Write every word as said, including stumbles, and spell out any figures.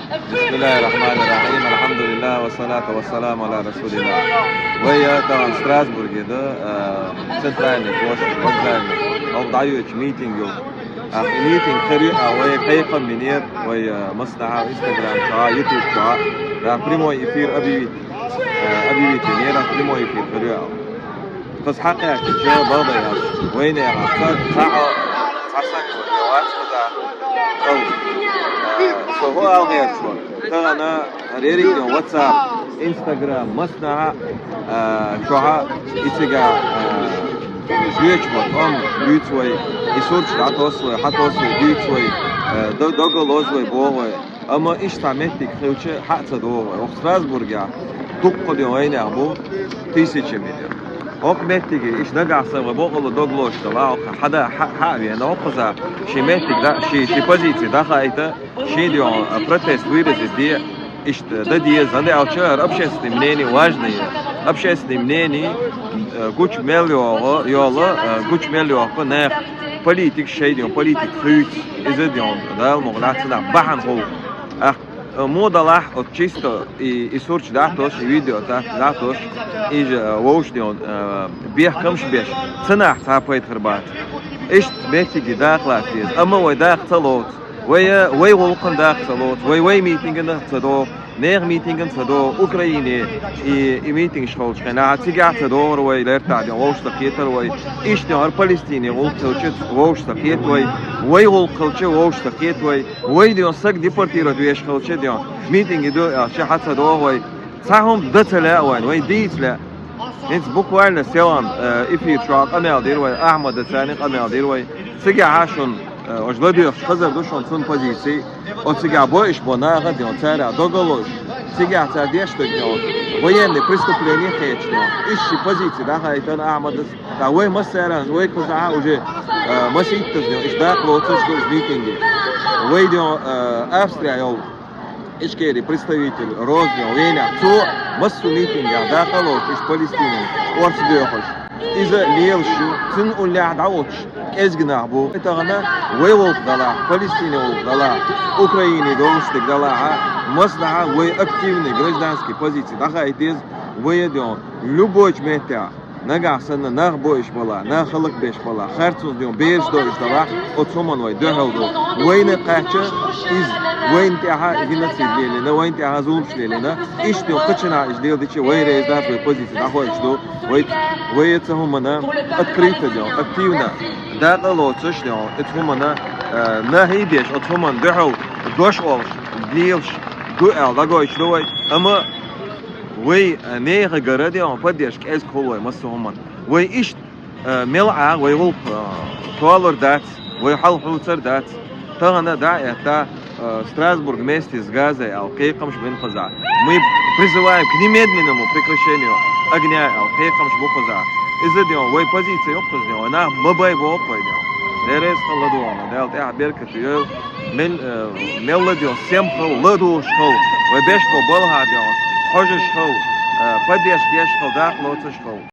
بسم الله الرحمن الرحيم. الحمد لله والصلاة والسلام على رسول الله. Вай, э, тахан Страсбурге да, э, центральный площадь, вокзальный. Ол дӀайоьдуш митинг ю. А митинг хир ю, а вай кхайкхам бинера, вай, э, массанахьа Instagram чу, YouTube чу. Да, прямой эфир объявить, э, объявить бинера, прямой эфир хир ю. Тхоца хьакхаьчча, бакъда яц. Вайнех цхьа, цхьа, цхьа саг вац хаза. Ау. Со хӀу ала гӀерташ вар. Тахана хӀара еррига WhatsApp, Instagram, массанахьа, а, чохьа и цига, а, жоьча бо, ам дуьйцу вай, и сурташ дӀатосс вай, хьатосс вай, дуьйцу вай, а, д-, дог лозу вай, боху вай. Амма иштта цхьа меттиг хилча хьа а ца догӀу вай. Оха Страсбургехь дуккха де вайнех бу, тысячами де. Оха меттиге, иштта нагахь санна вай боккъала дог лозуш далахь, оха хьада, хьа, хьа а вена, оха хаза ши меттиг да, ши, ши позици дахайта, ши де, а, протест выразить де, иштта да деза, хӀунда аьлча хӀара общественное мнение важное. Общественное мнение, э, гуча мел йогӀу, йолу, э, гуча мел йоккху нах политик шайден, политик хуьйцу, иза ден, Дала мукъ лаьцна бахьана хӀу. Ах, э, мо далахь, оцу чисто и, и сурташ дӀатосуш, и видео дӀа-, дӀатосуш, и же, э, вовшах ден, э, бехкамаш беш, цанахь цхьа пайда хир бац. Иштта меттиге дакъа лаца деза, амма вай дакъа ца лоцу. Вай, э, вай гӀуллакхана дакъа ца лоцу, вай, вай митингана ца догӀу, нехан митингана ца догӀу, Украине и, и митингаш хилчу хенахь, цигахь ца догӀура вай, лертахь ден вовшах ца кхетара вай, иштта ден хӀара Палестине гӀуллакх хилча вовшах ца кхета вай, вай гӀуллакх хилча вовшах ца кхета вай, вай ден саг депортировать веш хилча ден митинге ду аьлча хьа ца догӀу вай, цхьа хӀума дан ца лаьа вайна, вай дийца лаьа. ХӀинца буквально селан, э, эфир чохь къамел дира вай, Ахьмада царна къамел дира вай. Цигахьа шуна, э, ош ладоьгӀуш хазар ду шуна цунна позиций. Оцигахь бойуш бо наха ден, цара дог лозуш. Цигахь цара деш даг ден, военный преступление хеташ ден. Иштта ши позици дӀахайтана Ахьмадас. Ткъа вай массара, вай кхузахьа уже, э, масийттаза ден, иштта дакъа лоцуш ду иза митинге. Вай ден, э, Австрия йолу Ичкери представитель Роза вайнех, цо массо митингехь дакъа а лоцуш, уьш Палестинан орца доьхуш. Иза лелаш ю, цуьнан уллехь дӀавоьдуш кӀезиг нах бу. Тахана вай гӀуллакх далахь, Палестинан гӀуллакх далахь, Украине долуш дерг далахь, массанхьа вай активный гражданский позици дӀахайта деза, вай а ден, любой меттехь. Нагахь санна нах бойуш бала, нах хӀаллакбеш бала, харцонца ден бераш дойуш далахь, оцу хӀуманна вай дуьхьал ду. Вайна кхаьчча иза, вайна тӀехьа геноцид лелийна, вайна тӀехьа зуламаш лелийна, иштта ден кхачанхьа иза леладича вай реза дац, вай позици дӀахоуьйтуш ду. Вай, вай оцу хӀуманна открыто ден, активно дакъа а лоцуш ден, оцу хӀуманна, э, нахе а деш, оцу хӀуманна дуьхьал дош олуш, лелаш ду аьлла дӀагойтуш ду вай. Амма вай, э, нехан гара ден, поддержка кӀезиг хуьлу вай массо хӀуманна. Вай иштта, э, мел а, вай гӀуллакх, э, толур дац, вай хьал хьуьйцур дац. Тахана дӀа а этта, э, Страсбург вместе с Газой аьлла кхайкхамаш бина кхузахь. Мы призываем к немедленному прекращению огня аьлла кхайкхамаш бу кхузахь. Иза ден, вай позици ю кхуза ден, вай нах ма бай боху вай ден. Дерриг а хала ладогӀа, Дала тӀаьхьа беркате йойла. Мел, э, мелла ден, сема хала, ладугӀуш хала, вай беш бо балхахь ден, хьожуш хала, э, поддержка еш хала, дакъа лоцуш хала.